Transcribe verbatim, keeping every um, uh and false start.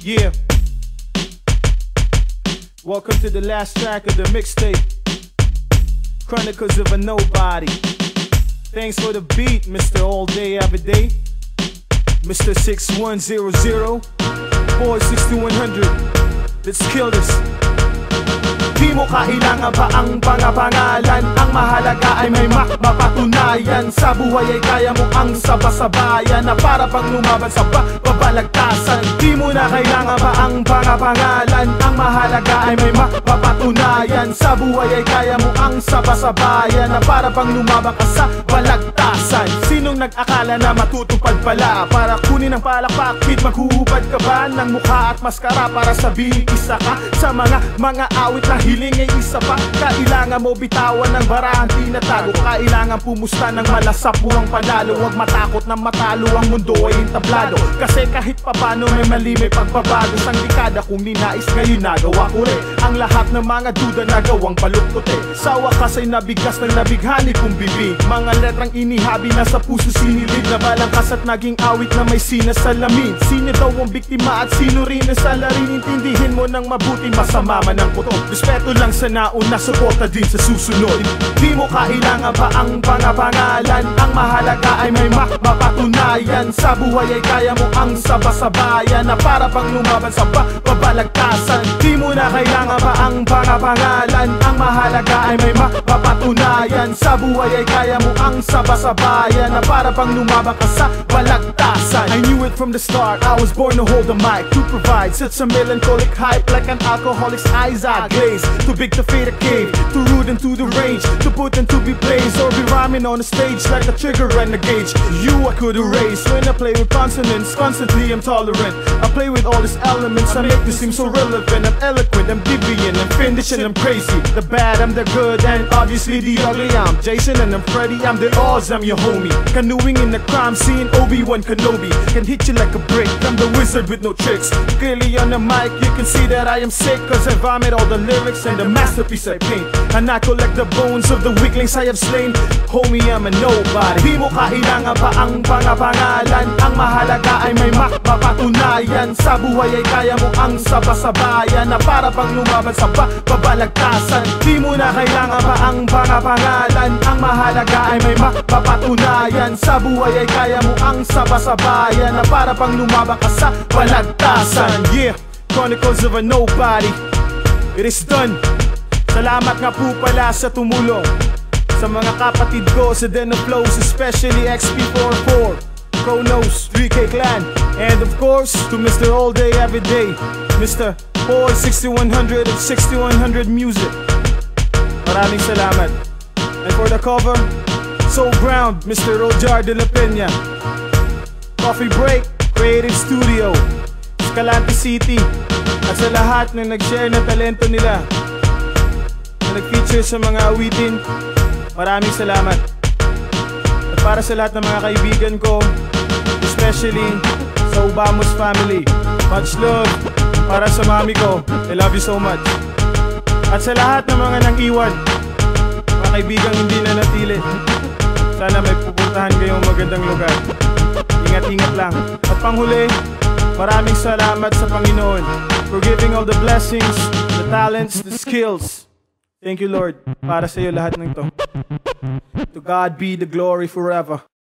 Yeah. Welcome to the last track of the mixtape, Chronicles of a Nobody. Thanks for the beat, Mister All Day Every Day, Mister six one zero zero, Boy sixty-one hundred. Let's kill this. Di mo kailangan pa ang pangapangalan. Ang mahalaga ay may ma-, mapatunayan. Sa buhay ay kaya mo ang saba-sabayan na para pang lumaban sa ba-, babalagtasan. Di mo na kailangan pa ang pangapangalan. Ang mahalaga ay may ma-, mapatunayan. Sa buhay ay kaya mo ang saba-sabayan na para pang lumaban ka sa balagtasan. Sinong nag-akala na matutupad pala? Para kunin ang palakpak, kid maghuhubad ka ba ng mukha at maskara para sabihin isa ka sa mga, mga awit na hiling ay isa pa? Kailangan mo bitawan ng barahan tinatago. Kailangan pumusta ng malasap mo ang panalo. Huwag matakot na matalo, ang mundo ay entablado. Kasi kahit papano may mali, may pagbabago. Sang dekada kong ninais, ngayon nagawa ko rin ang lahat ng mga duda na gawang baluktot eh. Sa wakas ay nabigkas ng nabighani kong bibig. Mga letrang inihabi na sa puso sinilid na balangkas at naging awit na may sinasalamin. Sino daw ang biktima at sino rin ang salarin? Intindihin mo ng mabuti, masama man ang kutob. Respeto lang sa nauna, suporta din sa susunod. Di mo kailangan pa ang pangapangalan. Ang mahalaga ay may ma-, mapatunayan. Sa buhay ay kaya mo ang saba-sabayan na para pang lumaban sa ba-, babalagtasan. Di mo na kailangan pa ang pangapangalan. Ang mahalaga ay may ma-, mapatunayan. Sa buhay ay kaya mo ang saba-sabayan na para pang lumaban ka sa balagtasan. I knew it from the start, I was born to hold the mic, to provide such a melancholic hype like an alcoholic's eyes are glazed. Too big to fade a cave, too rude and too deranged, to put and to be blazed or be rhyming on a stage like a trigger and a gauge. You I could erase when I play with consonants, constantly I'm tolerant. I play with all these elements, I make this seem so relevant. I'm eloquent, I'm deviant, I'm fiendish, and I'm crazy. The bad, I'm the good, and obviously the ugly. I'm Jason and I'm Freddy, I'm the Oz, I'm your homie. Canoeing in the crime scene, Obi-Wan Kenobi can hit you like a brick. I'm the wizard with no tricks. Clearly on the mic, you can see that I am sick, 'cause I vomit all the lyrics and the masterpiece I paint. And I collect the bones of the weaklings I have slain. Homie, I'm a nobody. Di mo kailangan pa ang pangapangalan. Ang mahalaga ay may ma-, mapatunayan. Sa buhay ay kaya mo ang saba-sabayan na para pang lumaban sa ba-, babalagtasan. Di mo na kailangan pa ang pangapangalan. Ang mahalaga ay may ma-, mapatunayan. Sa buhay ay kaya mo ang saba-sabayan na para pang lumaban ka sa balagtasan. Yeah, Chronicles of a Nobody. It is done. Salamat nga po pala sa tumulong, sa mga kapatid ko sa Den of Flows, especially X P four four, Chronos, three K Clan, and of course, to Mister All Day Every Day, Mister Boy sixty-one hundred of sixty-one hundred Music. Maraming salamat. And for the cover, Soul Ground, Mister Rojar de la Peña. Coffee Break Creative Studio, Escalante City, at sa lahat na nag-share ng talento nila, na nag-feature sa mga awitin, maraming salamat. At para sa lahat ng mga kaibigan ko, especially sa Ubamos family, much love para sa mami ko. I love you so much. At sa lahat ng mga nang-iwan, mga kaibigang hindi na natili, sana may pupuntahan kayong magandang lugar. Ingat-ingat lang. At panghuli, maraming salamat sa Panginoon for giving all the blessings, the talents, the skills. Thank you, Lord, para sa iyo lahat ng to. To God be the glory forever.